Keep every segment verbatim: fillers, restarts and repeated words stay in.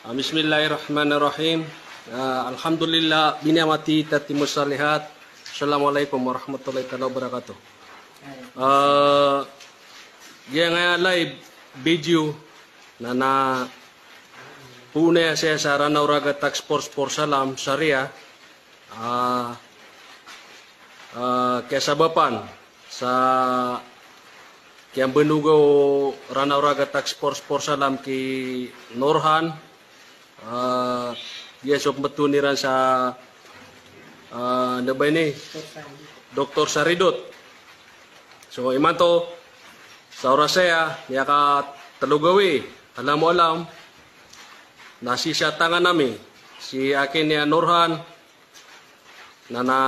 Bismillahirrahmanirrahim. Ah, alhamdulillah, bini'matihi tatimmus shalihat. Assalamualaikum warahmatullahi taala wabarakatuh. Ah, giyangkaya live video na, na poon aya saya sa Ranaw Raga Task Force for Salam Sharia. Ah, ah, kiyasabapan sa kiyambnog o Ranaw Raga Task Force for Salam ki Norhan, ah, giya so pmbtowan iran sa, ah, anda ba ini? Doktor Saridot. So, imanto, sa oras aya, miyakatlo gawii, alam o alam, na sii sa tangan ami, si akin iya Norhan, na, na,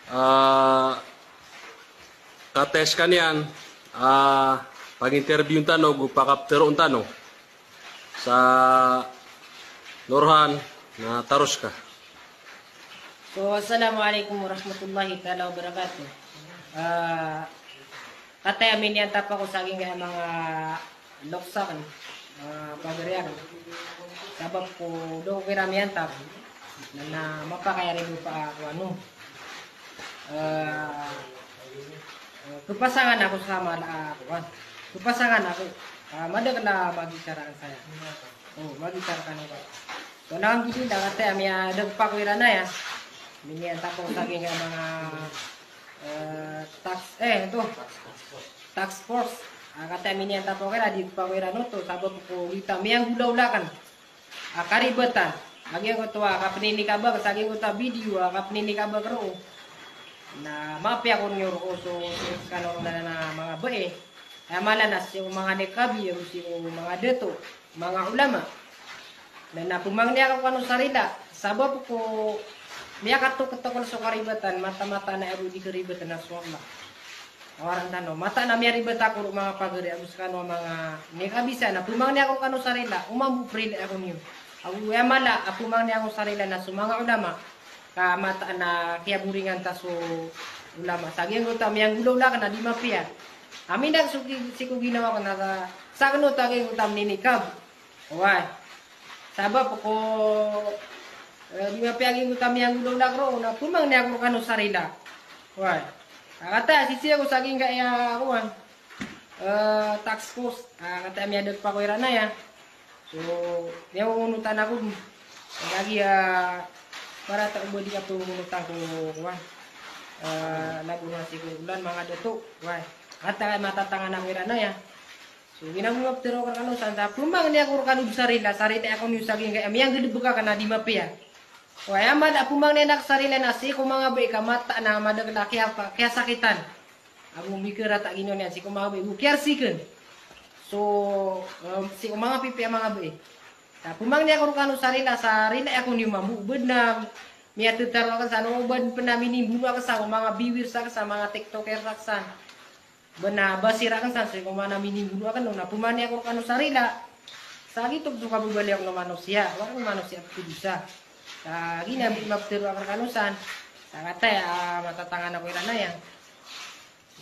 ah, kataya skaniyan, ah, pag-interview tano, go pakapteroon tano. Sa Norhan, na taros ka. So, assalamu alaikum warahmatullahi taala wabarakatuh. Ah, kataya miniyan tapako sa giyangkaya manga lokes aken, manga pagari aken. Sabap ko da ko kiran miyantap, na, na mapakay a ribo pa ako ano. Ah, ah, kepasangan ako sa mala, ah, kuwan. Kepasangan ako. Ah, madakel a magitar aken saya. O, magitar kano ka. So, alhamdulillah, kataya miyadeg pako iran aya. Miniyan tapako sa giyangkaya manga, eh, task, eh, ito. Task force. Ah, kataya miniyan tapako iran, deg pako iran oto. Sabap ko gita miyanggolawla aken a karibatan a giyangkoto a kapninikab aken sa giyangkoto a video a kapninikab aken roo. Na mapiya ako niyo roo so, so skano na, na manga bai. Aya mala na sii ko manga nikabi, ago sii ko manga dato, manga ulama. Na, na pemangni ako kano sa rila, sabap ko miyakatoketok so karibatan, mataan-mataan a aya bo di karibatan na so Allah. Awaran tano, mataan a miyaribat ako roo manga pagari ago skano a manga nikabi saya, na pemangni ako kano sa rila, o mambo prila ako niyo. Ago aya mala a pemangni ako sa rila na so manga ulama, ka mataan a kiyaboringan ta so ulama. Sa giyangkoto a miyanggolawla aken a di mapiya. Amin da so ki-, sii ko ginawa aken a sa, sa kano ta giyangkoto a mninikab. Oway. Sabap ko, eh, di mapiya giyangkoto a miyanggolawla aken roo, na pemangni ako roo kano sa rila. Oway. Kataya sisii ako sa giyangkaya, kuwan, eh, task force. Ah, kataya miyadeg pako iran aya. So, miyangonotan ako di. Lagid a, para ta o ba di katongonotan ko, kuwan. Eh, labi na sii ko olan, manga dato. Oway. Kataya matatangan ako iran aya. So, giya bo maptero aken rkano san, sa pemangni ako rkano sa rila, sa rila ako niyo sa giyangkaya miyanggalebek aken a di mapiya. Oway, aya mala a pemangni aken sa rila na sii ko manga bai ka mataan a madakel a kiya-, kiyasakitan. Ago mikerata ginawa niyan sii ko manga bai, go kiyarsiken. So, em, sii ko manga pipiya a manga bai. Sa pemangni ako rkano sa rila, sa rila ako niyo mambo, o ba den a miyathataro aken san, o ba den pen a minimbono aken san ko manga viewers aken san, manga TikTokers aken san. Ba na basir aken san sii ko manga minimbono aken on, na pemangni ako rkano sa rila. Sa giyoto so kababaloy aken o manosiya, wala ko manosiya a pthodosa. Sa giya bo maptero aken rkano san. Sa kataya, ah, matatangan ako iran aya.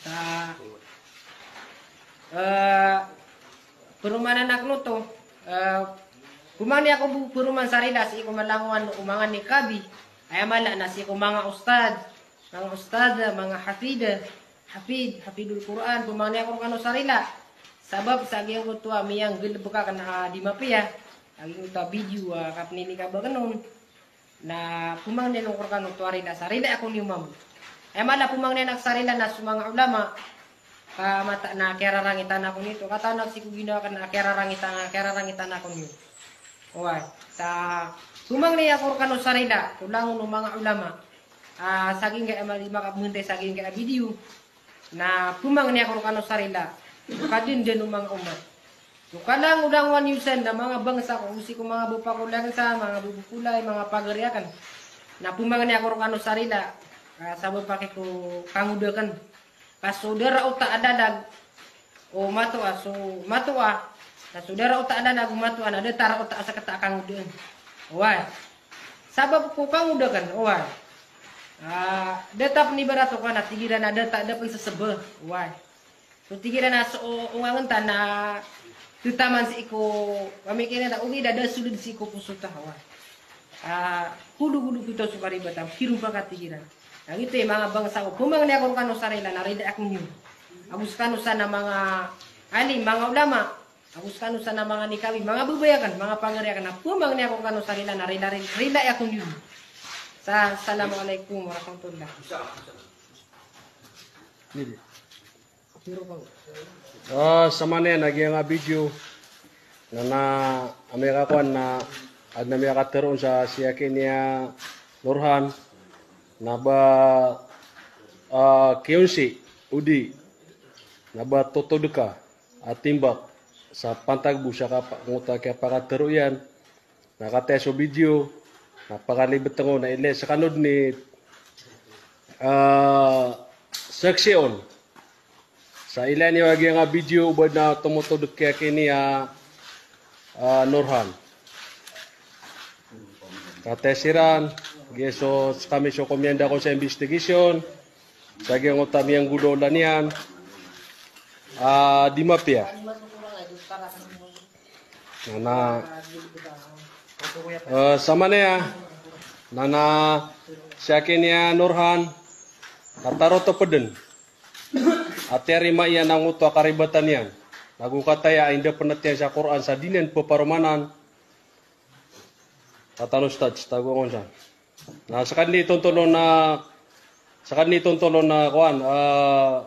Sa, eh, peromanan aken oto, eh, pemangni ako bo peroman sa rila sii ko malangowan o manga nikabi. Aya mala na sii ko manga ustad. Manga ustadha, manga hafidha, hafid, hafidul Qur'an, pemangni ako rkano sa rila. Sabap sa giyangkoto a miyanggalebek aken a di mapiya. Sa giyangkoto a video a kapninikab aken on. Na pemangni ako rkano oto a rila, sa rila ako niyo mambo. Aya mala pemangni aken sa rila na so manga ulama. Ka mataan a kiyararangitan ako niyo oto. Katawan aken sii ko ginawa aken a kiyararangitan, kiyararangitan ako niyo. Oway. Sa pemangni ako rkano sa rila, ko langon o manga ulama. Ah, sa giyangkaya mali makapmantay sa giyangkaya video. Na pemangni ako rkano sa rila. Kadendan o manga umat. So kalangolangowan iyo san na manga bangsa ko, sii ko manga bapa ko lakin sa, manga bapa ko lay, manga pagari aken. Na pemangni ako rkano sa rila. Ah, sabap aki ko kangoda aken. Ka so da raota a lalag o matoa, so matoa, na so da raota a lalag o matoa na datar a ota a seketa a kangodaan. Oway. Sabap ko kangoda aken, oway. Ah, datar pen ibarat o ka na tig iran a datar, da pen seseba. Oway. So tig iran a so o, ongangen ta na Tetaman sii ko pamikiran ta, ogaid a da soled sii ko poso ta, oway. Ah, godogodo pito so karibatan, pirompakati kiran. Na giyoto i manga bangsa ko, pemangni ako rekano sa rila na rila ako niyo. Ago sekano san a manga alim, manga ulama. Ago sekano san a manga nikawi, manga babay aken, manga pagari aken, na pemangni ako rekano sa rila na rila, rila ako niyo. Sa, assalamu alaikum warahmatullah. Ah, samanaya na giyangkai a video na, na amay ka kowan na aden a miyakatero on sa si Akenia Nurhan na ba, ah, kiyonsi odi na ba totodeka a timbak sa pantag bo sa kapa-, ngoto a kiyapakatero iyan. Na kataya so video na pakalibeten ko na ilaya sekano den i, ah, saksi on. Sa ilaya niyo a giyangkai a video o ba aden a tomotodek ki Akenia, ah, Nurhan. Kataya siran, giya so, sekami so komiyanda ko sa investigation sa giyangkoto a miyanggolawla niyan a di mapiya. Na, na, eh, samanaya na, na si Akenia Nurhan, na tarotop den a tiyarima iyan angkoto a karibatan iyan. Nago kataya a inda penet iyan sa Qur'an sa di niyan peparomanan. Tatanos taj, tago angon san. Na, seka den i tontolon a, seka den i tontolon a kowan, ah,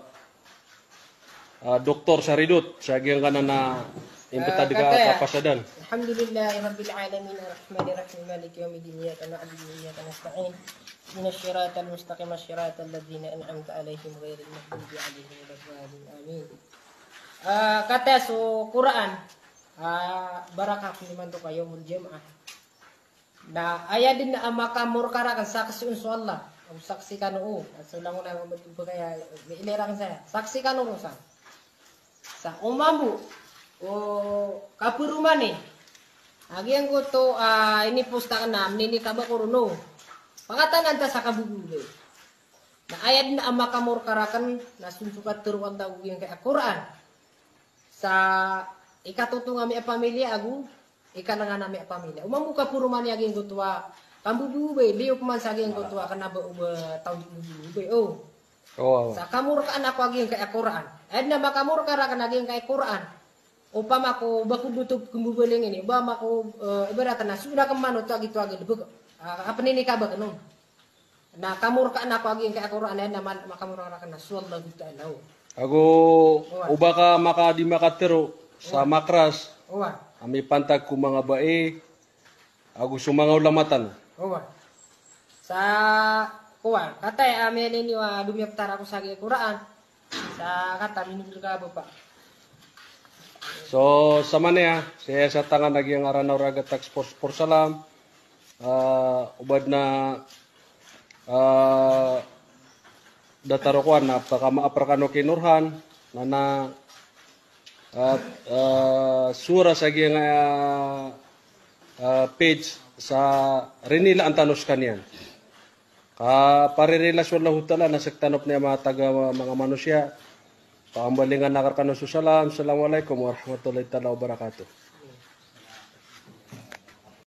ah, Doktor Saridot, sa giyangkanan a impetad ka kapasadan. Alhamdulillahi Rabbil Alamin, Ar-Rahmanir Rahim, Maliki Yawmiddin, Iyyaka na'budu wa iyyaka nasta'in. Ihdinas siratal mustaqim, siratal ladzina an'amta 'alaihim, ghairil maghdubi 'alaihim waladdallin. Amin. Ah, kataya so Qur'an, ah, barakah ko imanto ka Yawmul Jum'ah. Na aya den a makamorka raken, saksi on so Allah. Ago saksi kano o, so langon a mambo kaya, ilay raken saya. Saksi kano ron sa. Sa o mambo o kaperomani a giyangkoto a inipost aken a mininikaba ko ron o. Pangatanan ta sa kamboboba. Na aya den a makamorka raken na so, so katero o Allah o giyangkai a Qur'an. Sa ikatotonga ami a pamilya ago ikalangan ami a pamilya. O mambo kaperomani a giyangkoto a kamboboba, liyo peman sa giyangkoto a kena ba o ba taw di mboboba. O. Sa kamorkaan ako a giyangkai a Qur'an. Aya den a makamorka raken a giyangkai a Qur'an. Opama ko ba ko dotop kembobaling ini, ba mako, eh, ibarat na so da kemanoto a gito a galebek. Ah, a peninikaba ken on. Na kamorkaan ako a giyangkai a Qur'an, aya den a ma-, makamorka raken na so Allahu Ta'ala. Ago o ba ka maka, di makatero sa makras a mipantag ko manga bai ago so manga ulama tano. Owa. Sa, kowan, kataya a miyailay niyo a domiyaptar ako sa giyangkai a Qur'an. Sa kataya minigil ka bapa. So, samanaya, saya sa tangan a giyangkai a Ranaw Ragat Tax Force Porsalam. Ah, o ba den a, ah, datar o kowan na pakamaap rekano ki Nurhan, na, na, ah, ah, sowara sa giyangkai a, ah, page sa rinilaan tano sekaniyan. Ka paririla so Allahu Ta'ala na sek tano pen a mataga manga manosiya. Paambalingan akn rekano so salam. Assalamu alaikum warahmatullahi ta'ala wabarakatuh.